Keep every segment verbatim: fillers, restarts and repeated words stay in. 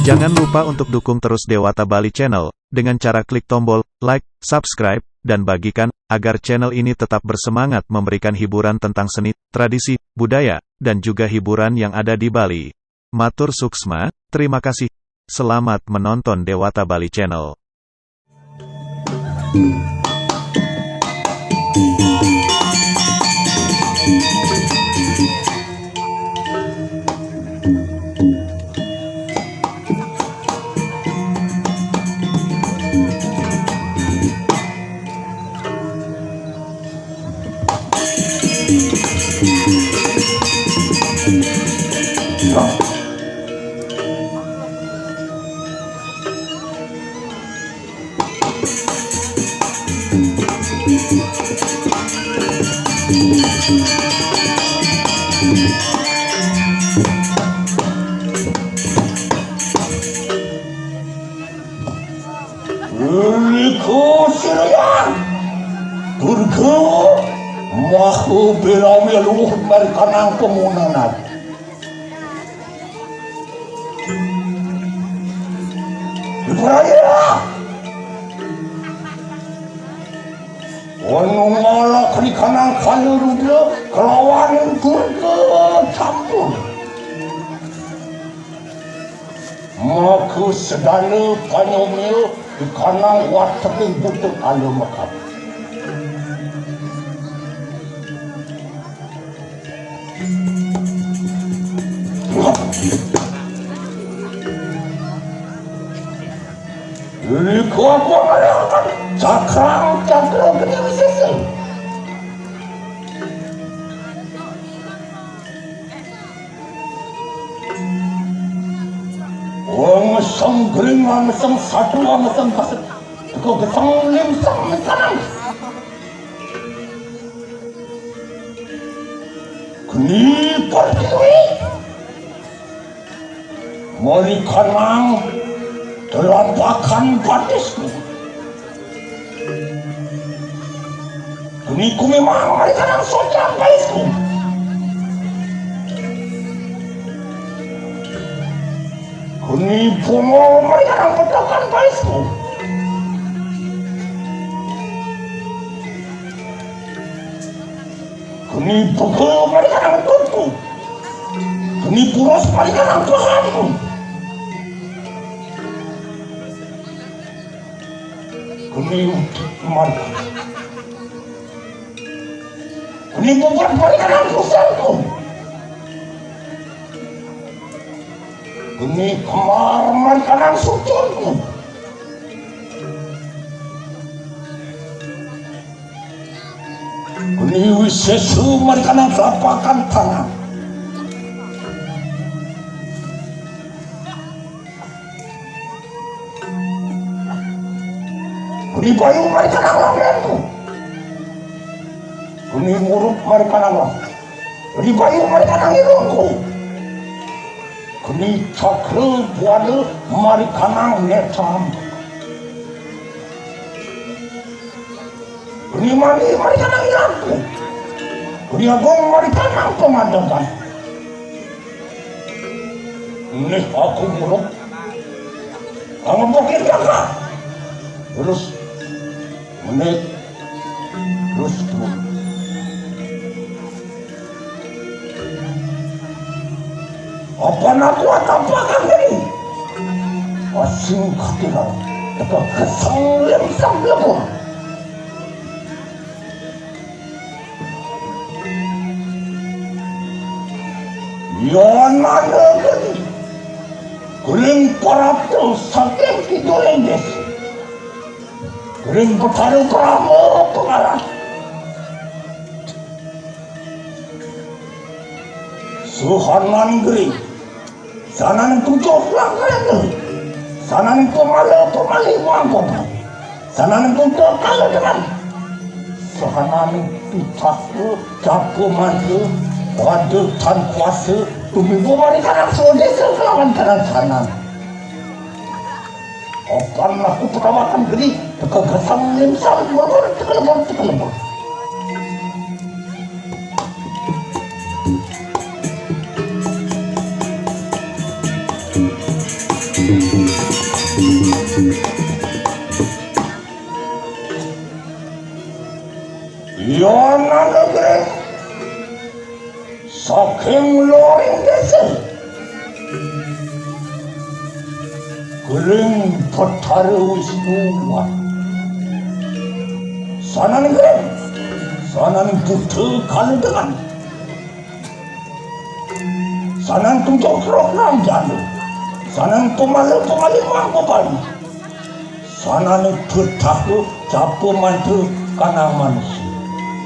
Jangan lupa untuk dukung terus Dewata Bali Channel dengan cara klik tombol like, subscribe, dan bagikan agar channel ini tetap bersemangat memberikan hiburan tentang seni, tradisi, budaya, dan juga hiburan yang ada di Bali. Matur suksma, terima kasih. Selamat menonton Dewata Bali Channel. Riko Siraya Durga Maha Birami Luhur Merkanang Pemunanan. Ibraya Wanu ngalak rikanang kaya rudra kelawan Durga campur. Maka sedana panyomia ikanang wateking buta kala mekap. Iko aku merayakan cakra, cakra geni wisesa. Wong sengkring, wong seng satu, wong seng kasep. Teko geseng lim seng tanang. Geni pertiwi. Mari kanang telapakan batisku. Geni kumimang mari kanang soncang batisku. Geni bungul mari kanang petokan batisku. Geni bugul mari kanang tutku. Geni puros mari kanang pahanku. Geni udik mari. Geni bubur mari kanang pusanku. Geni kemar mari kanang sucunku. Geni wisesa mari kanang telapakan tanang. Geni bayu mari kanang lamrenku. Geni murub mari kanang lam. Geni bayu mari kanang irungku. Geni cakra buana mari kanang netraku. Geni mani mari kanang irungku. Geni agung mari kanang pangadegan. Nih aku murub. Angepok jagat. Terus menit. Terus turun. Apa nak kuat apa kaki? Asing kaki kau. Teka kesang lim sang lemur. Yan ada geni. Gering parapto saking kidul Inggris. Gering Betara Brahma pengarah. Suhanan gering. Sananing tujuh langkah. Sananing pemala pemali mangkok. Sananing tujuh kala dengan. Sananing tujuh jago maju. Waduh tan kuasa. Tumi bumari kanang sodesa kelawan kanang sanan. Opan aku penawakan geni. Teka gesang limsang melur teka lemur teka lemur. Yana negeri saking loring desa. Gering Betara Wisnu. Sanan gering, sanan Buddha kalidengan. Sanan tujuh roh ranjana. Sanan pemala pemali mangko Bali. Sananing betara japa mantra kanang manusa.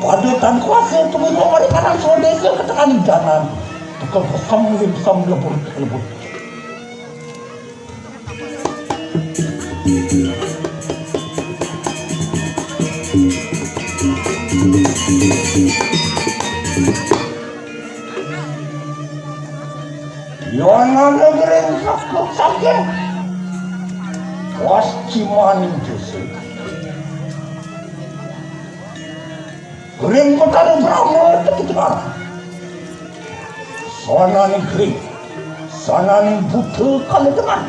Pada tan kuasa tumeka mari kanang swadesa ketekaning janan. Tekel kesem limsem lebur lebur. Yana negeri sakit sakit. Wastimaning desa. Gering Betara Brahma tekitar. Sananing gering, sananing Buddha kalidengan.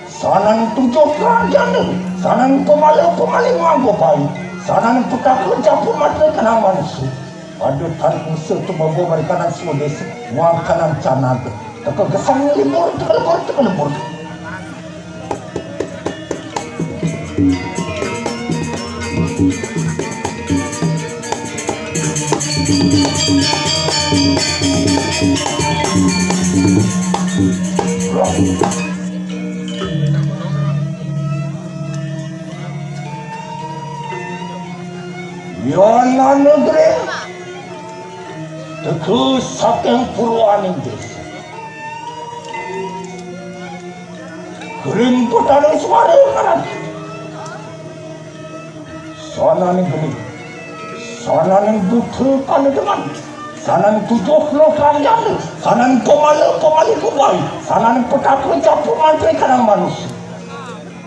Sanan tujuh ranjana, sanan pemala pemali mangko Bali, sanan petaka japa mantra kanang manusa. Pada tan kuasa tumeka mari kanang swadesa, muang kanang janan. Teka gesang lebur, teka lebur, teka lebur. Yana negeri teka saking purwaning desa. Gering Betara suara kanan. Sananing gering, sananing Buddha kalidengan. Sananing tujuh loh ranjana. Sananing pemala pemali kubai. Sananing petaka japa mantra kanang manusa.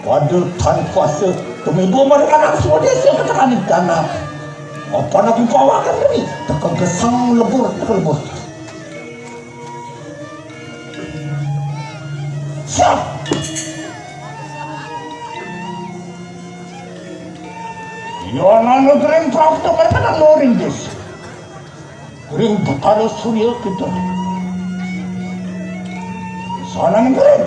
Pada tan kuasa tumeka mari kanang swadesa ketekaning janan. Apa nak kupawakan diri? Teka gesang lebur, teka lebur. Siap. Yana negeri prapta mari kanang loring desa. Gering Betara Surya kita. Sananing gering,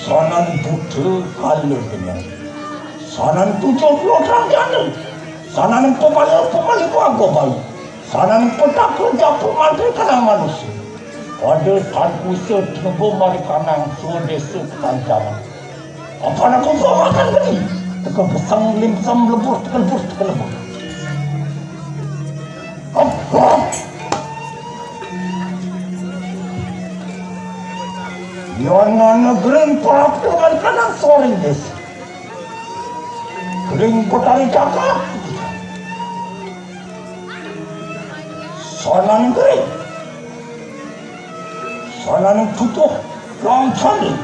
sanan Buddha kalidengan. Sanan tujuh loh ranjana. Sanan pemala pemali mangko Bali. Sanan petaka japa mantra kanang manusa. Pada tan kuasa tumeka mari kanang swadesa ketekaning janan. Apa nak kupawakan geni? Teka gesang limsem lebur, teka lebur, teka lebur. Apa? Yana negeri prapta mari kanang soring desa. Gering Betara Cakak. Sananing gering, sananing tujuh loh ranjana.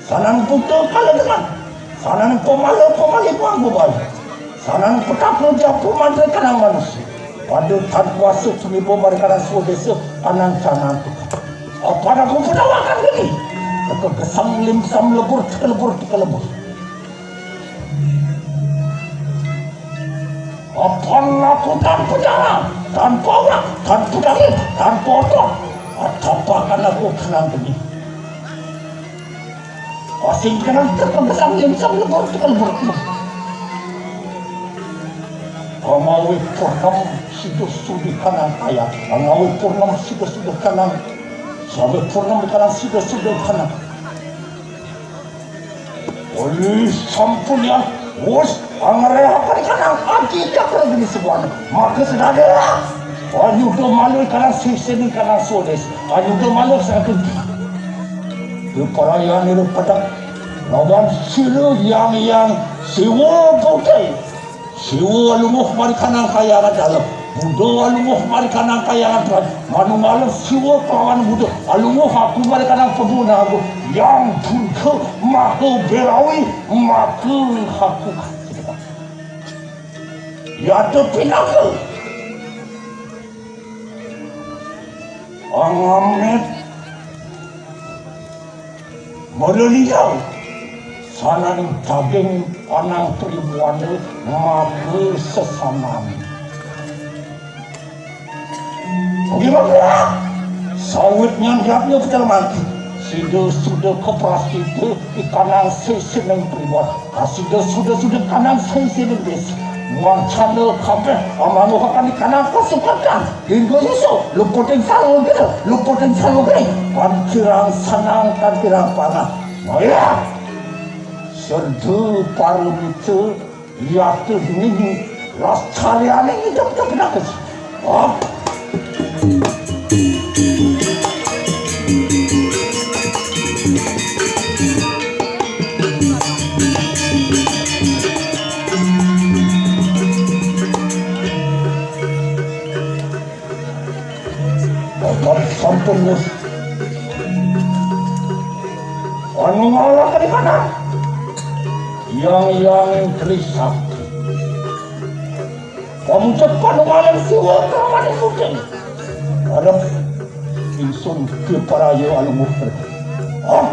Sananing Buddha kalidengan. Sananing pemala pemali mangko Bali. Sananing petaka japa mantra kanang manusa. Pada tan kuasa tumeka mari kanang swadesa, kanang janan. Apa nak kupawakan geni? Teka gesang limsem lebur, teka lebur, teka lebur. Apa nak ku tan pejalan, tan pawak, tan pedaging, tan potong. Atapakan aku kenang geni. Asing kenang teka gesang limsem lebur, teka lebur. Pangawi purnam sida sudi kanang kaya. Pangawi purnam sida sudi kanang. Sawi purnam kanang sida sudi kanang. Oli sampun ya, wus, angrehaken kanang ati cakra geni sebuan. Maka sedada. Anyuda malu kanang sisini kanang sodes. Anyuda malu sakit. Keparayan ilu pedang. Lawan sila yang yang siwa putih. Siwa alungguh mari kanang kayangan dalem. Buda alungguh mari kanang kayangan tuan. Manu malem siwa kelawan Buda. Alungguh aku mari kanang pemuna aku. Yang Buda maha berawi maka aku. Yata pinaka. Angamit. Malaliyaw. Sananing daging kanang pribuane mabli sesanan. Gimana? Sawit nyandapnya betul mati. Sida suda keprasida ikanang sisining pribuan. Sida suda suda kanang sisining desa. Wancana kabeh amanuhakan ikanang kasukertan. Hingga isu luputing salur gitu, luputing salur gitu. Kan kirang senang, kan kirang panah. Nah ya, serdu paramita. Yatuh nini, las caliane idep-idep nakes. Oh. Bapak sampun mus. Anu ngalakan di mana? Yang yang Trisakti. Kamu cepat ngalih siwa kamaning mungkin. Arep ingsun diparaya anu muter. Ah.